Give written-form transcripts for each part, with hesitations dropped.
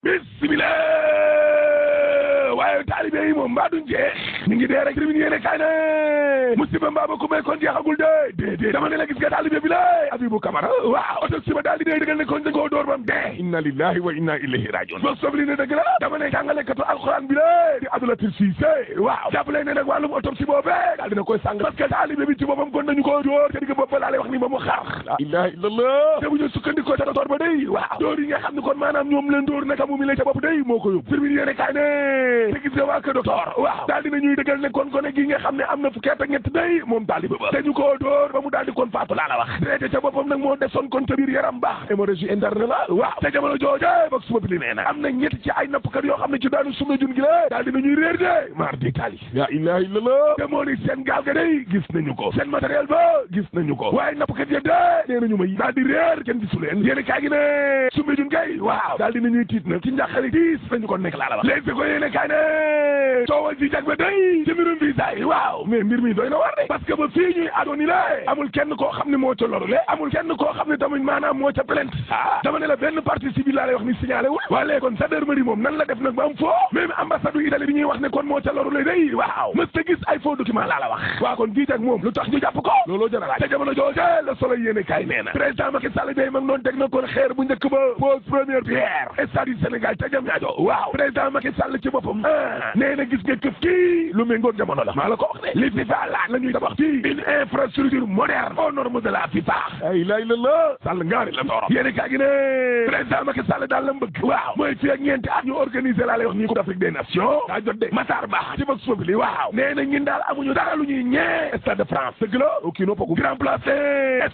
bismillah waaye taalibe yi moom mbaa duñ jeex ñu ngi dee rek tribune yéene kaay ne musiba mbaa ba ku may kon jeexagul de dama ne la gis nga taalibe bi la Abibou Camara waaw autopsie ba daal di dee dëggal ne kon dañ koo dóor bam dee inna lillahi wa inna ilayhi rajiun bos sobli ne dëgg la dama ne jàngalekatu alxuraan bi la di Abdoulatif Cissé waaw jàppale ne nag wàllum autopsie boobee daal dina koy sàng parce que taalibe bi ci boppam kon dañu koo dóor te digg bopp laa lay wax ni ba mu xar la ilaha illallah te bu ñu sukkandikoo ca docteur ba day waaw dóor yi nga xam ne kon maanaam ñoom leen dóor naka mu mi la ca bopp day moo ko yóbbu tribune yéene kaay ne te gis nga waa kër docteur waaw daal dina ñuy dëggal ne kon gone gi nga xam ne am na fukki at ak ñett day moom taalibe ba te ñu koo dóor ba mu daal di kon faatu laa la wax déete ca boppam nag moo desoon kon ca biir yaram baax hémorragie interne la waaw te jamono jooje boog suba bi li nee na am na ñett ci ay nappkat yoo xam ne ci daanu suma jun gi la daal dina ñuy réer de mar di tali la ilaha illallah te moo ni seen gaal ga day gis nañu ko seen matériel ba gis nañu ko waaye nappkat ya de nee nañu may daal di réer kenn gisu leen yéene kaay gi ne suma jun kay waaw daal dina ñuy tiit nag ci njàqare diis nañu ko nekk laa la wax léegi ko yéene kaay ne coowal ci jag ba day ci mbirum visa yi waaw mais mbir mi doy na war de parce que ba fii ñuy adooni la amul kenn koo xam ne moo ca loru le amul kenn koo xam ne tamit maanaam moo ca plainte dama ne la benn partie civile laa lay wax ni signalé wul waa léegi kon gendarmerie moom nan la def nag ba am foo même ambassade u Italie bi ñuy wax ne kon moo ca loru le day waaw mës ta gis ay faux document laa la wax waa kon bii jag moom lu tax ñu jàpp ko looloo jëna laaj te jamono jooje Le Soleil yéene kaay nee na président Macky Sall day mag noonu teg na kon xeer bu njëkk ba pose première pierre stade du Sénégal ca Diamniadio waaw président Macky Sall ci boppam nee na gis nga këf kii lu méngoon jamono la maa la ko wax de li FIFA laaj la ñuy tabax ci une infrastructure moderne aux normes de la FIFA ay la ilallah Sall ngaari la tooro yéene kaa gi ne président Macky Sall daal la mbëgg waaw mooy fii ak ñeenti at ñu organiser laa lay wax nii Coupe d'Afrique des Nations daa jot de Matar Ba ci bag suba bi li waaw nee na ñun daal amuñu dara lu ñuy ñee Stade de France dëgg la kii noo poku grand place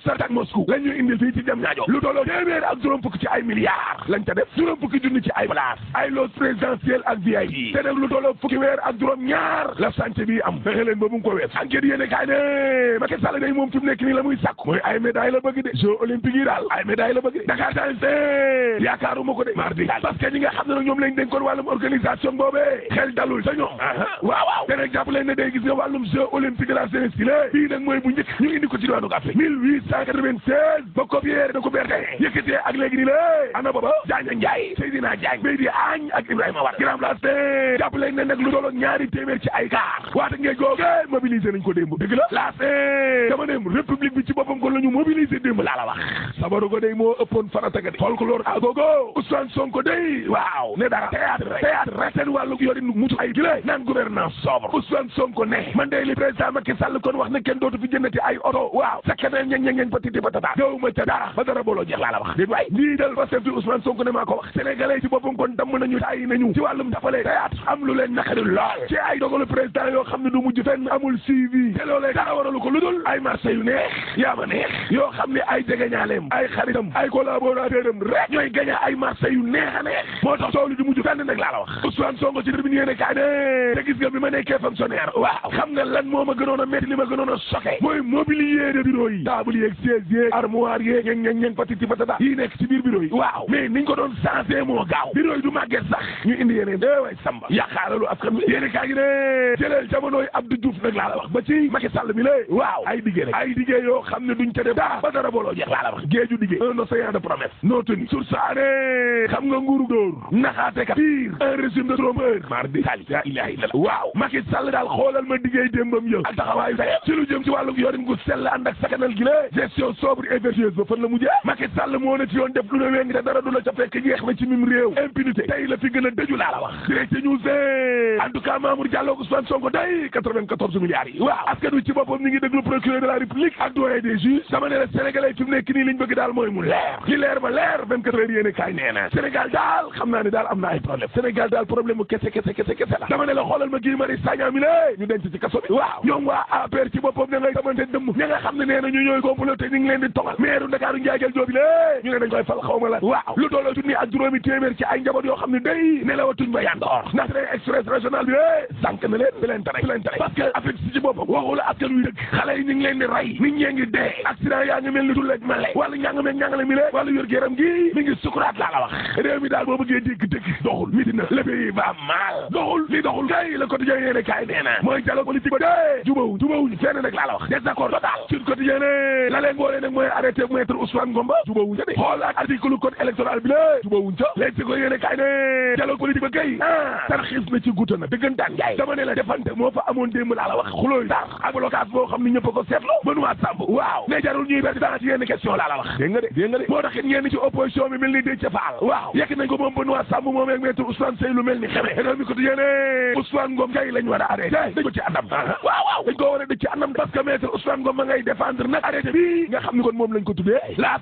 Stade ak Moscou la ñuy indil fii ci Diamniadio lu tolloo téeméer ak juróom fukk ci ay milliards lañ ca def juróom fukki junni ci ay place ay loge présidentielle ak VIP te nag lu tolloo fukki weer ak juróom ñaar la santé bi am fexe leen ba mu ko wees enquête yéene kaay ne Macky Sall day moom fi mu nekk nii la muy sàkk mooy ay médaille la bëgg de Jeux olympiques yi daal ay médaille la bëgg de Dakar Times yaakaaruma ko de mardi parce que ñi nga xam ne nag ñoom lañ dénkoon wàllum organisation boobee xel dalul sa ñoom waaw te nag jàpp leen ne day gis nga wàllum Jeux olympiques de la jeunesse yi la bii nag mooy bu njëkk ñu indi ko ci diwaanu Afrique 1896 ba ko Pierre de Coubertin yëkkatee ak léegi nii la ana booba Diagne Ndiaye Seydina Diagne Beydi Agne ak Ibrahima War grand place jàpp leen ne nag lu tolloon ñaari téeméer ci ay car waata ngee googe mobilisé nañ ko démb dëgg la laas dama ne république bi ci boppam kon la ñu mobilisé démb laa la wax sabaru ko day moo ëppoon farata ga de folklore agogo Ousmane Sonko day waaw ne dara théâtre rek seen wàllu yorin mutu ay gilée naan gouvernance sobre Ousmane Sonko ne man day li président Macky Sall kon wax ne kenn dootu fi jëndati ay oto waaw sakkane ñeng patiti patata yow ma ca dara ba dara booloo jeex laa la wax déet waay lii dal Pastef fi Ousmane Sonko ne maa ko wax sénégalais ci boppam kon damm nañu tay nañu ci wàllum dafale théâtre am lu leen naqari lool ci ay dogalu président yoo xam ne du mujj fenn amul suivi te loolee dara waralu ko lu dul ay marché yu neex yaa ma neex yoo xam ne ay jegeñaaleem ay xaritam ay collaborateur am rek ñooy gañe ay marché yu neex a neex moo tax soow li du mujj fenn nag laa la wax Ousmane Sonko ci tribune yéene kaay ne te gis nga bi ma nekkee fonctionnaire waaw xam nga lan moo ma gënoon a métti li ma gënoon a choqué mooy mobilier de bureau yi table yeeg siège yeeg armoire yeeg ñeng patiti patata yi nekk ci biir bureau yi waaw mais niñ ko doon changé moo gaaw bureau yi du màgget sax ñu indi yeneen way samba yaakaaralu askan wi yéene kaa gi ne jëleel jamonooy Abdou Diouf nag laa la wax ba ci Macky Sall mi lée waaw ay diggée rek ay diggée yoo xam ne duñ ca def dara ba dara booloo jeex laa la wax géeju diggée un océan de promesse non tenu sur saane xam nga nguuru dóor naxaate ka pire un régime de trompeur mardi tali la ilaha illallah waaw Macky Sall daal xoolal ma diggéey démbam yë ak taxawaayu tey ci lu jëm ci wàllu yorin gu sell ànd ak sakanal gi la gestion sobre et vertueuse ba fan la mujjee Macky Sall moo na ci yoon def lu ne wéngi te dara du la ca fekk jeex na ci mim réew impunité tey la fi gën a dëju laa la wax direct news en tout cas Mamour Diallo Ousmane Sonko day 94 milliards yi waaw askan wi ci boppam ñu ngi déglu procureur de la République ak doyen des juges dama ne la sénégalais fi mu nekk nii liñ bëgg daal mooy mu leer li leer ba leer 24 heures yéene kaay nee na Sénégal daal xam naa ne daal am na ay problème Sénégal daal problème mu kese la dama ne la xoolal ma Guy Marius Sagna mi la ñu denc ci kaso bi waaw ñoom waa APR ci boppam ña ngay tamante dëmm ña nga xam ne nee na ñu ñooy comploté ñu ngi leen di togal maire Ndakaaru Ndiaye Gueye Diop la ñu ne dañ koy fal xawma la waaw lu tolloo junni ak juróomi téeméer ci ay njaboot yoo xam ne day nelawatuñ ba yandoor ndax train express régional bi sànq na leen plainte rek parce que Afrique si ci boppam waxula askan wi dëgg xale yi ñu ngi leen di rey nit ñee ngi dee accident yaa ngi mel ni tulleeg male wala ñàngale mi le wala yor géram gi mi ngi sukuraat laa la wax réew mi daal boo bëggee dégg dëgg doxul miti na le pays va mal doxul li doxul kay le quotidien yéene kaay nee na mooy dialogue politique ba dee jubawuñu fenn nag laa la wax désaccord total sur quotidien ne la leen boolee nag mooy arrêté maître Ousmane Ngom ba jubawuñ ca de xool ak article code électoral bi la jubawuñ ca léegi ko yéene kaay ne dialogue politique ba kay tarxiis na ci guuta na dëggantaan njaay dama ne la defante moo fa amoon démb laa la wax xulooy tar ak blocage boo xam ni ñëpp ko seetlu Benoît Sambou waaw ne jarul ñuy berti dara ci yenn question laa la wax dégg nga de moo tax it ñenn ci opposition bi mel ni Déthié Fall waaw yekk nañ ko moom Benoît Sambou moom ak maître Ousmane Seye lu mel ni xeme réew mi ko yéene Ousmane Ngom kay lañ war a arrêté dañ ko ci anam waaw dañ ko war a dëj ci anam parce que maître Ousmane Ngom ma ngay défendre nag arrêté bi nga xam ni kon moom lañ ko tuddee la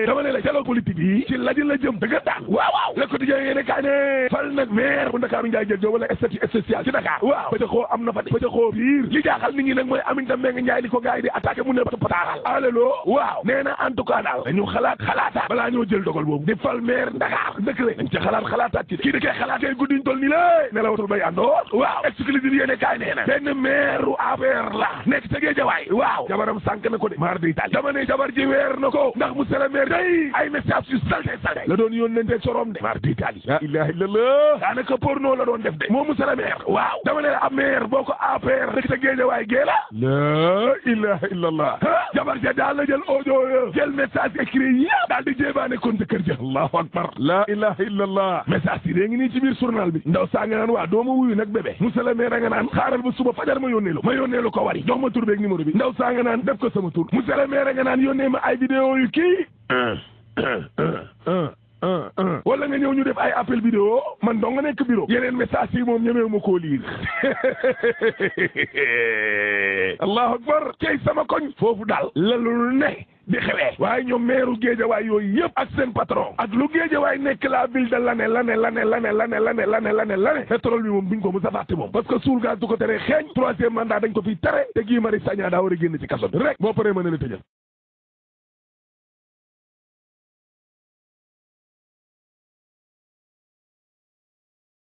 dama ne la dialogue politique yi ci la jëm dëgg daan waaw le quotidien yéene kaay ne fal nag maire bu Ndakaaru Ndiaye jël wala statut spécial ci Dakar waaw ba ca xoo am na fa de ba ca xoo biir li jaaxal nit ñi nag mooy Aminata Mbengue Ndiaye li ko gars yi di attaqué mu ne pataaral alelo waaw nee na en tout cas daal dañu xalaataat balaa ñoo jël dogal boobu di fal maire Dakar dëkk la dañ ca xalaataat ci kii da koy xalaatee guddiñ tol nii la ne la watul bay àndoor waaw exclusif yéene kaay nee na benn maire APR la nekk ca Géejawaay waaw jabaram sànk na ko de maar day taal dama ne jabar ji weer na ko ndax monsieur le maire day ay message yu salte la doon yónnante sorom de maar day taal la ilaha illallah daanaka porno la doon def de moom monsieur le maire waaw dama ne la ab maire boo ko APR nekk ca Géejawaay gée la ilaha illallah jabar ja daal la jël audio jël message écrit yëpp daal di jéebaane kon kër ja allahu akbar la ilaha illallah message yi dée ngi nii ci biir journal bi ndaw saa nga naan waa dooma wuyu nag bébé monsieur le maire nga naan xaaral ba suba fajar ma yónnee lu ko wari jox ma tur beeg numéro bi ndaw saa nga naan def ko sama tur monsieur le maire nga naan yónnee ma ay vidéo yu kii wala nga ñëw ñu def ay appel vidéo man dong nga nekk bureau yeneen message yi moom ñemeewu ma koo liir allahu akbar kay sama koñ foofu daal lalul ne di xewee waaye ñoom meeru Géejawaay yooyu yëpp ak seen patron ak lu Géejawaay nekk la ville de l'année pétrole bi moom duñ ko mës a fàtte moom parce que suul gaz du ko tere xeeñ troisième mandat dañ ko fi tere te Guy Marius Sagna daa war a génn ci kaso bi rek boo paree mën na la tëjal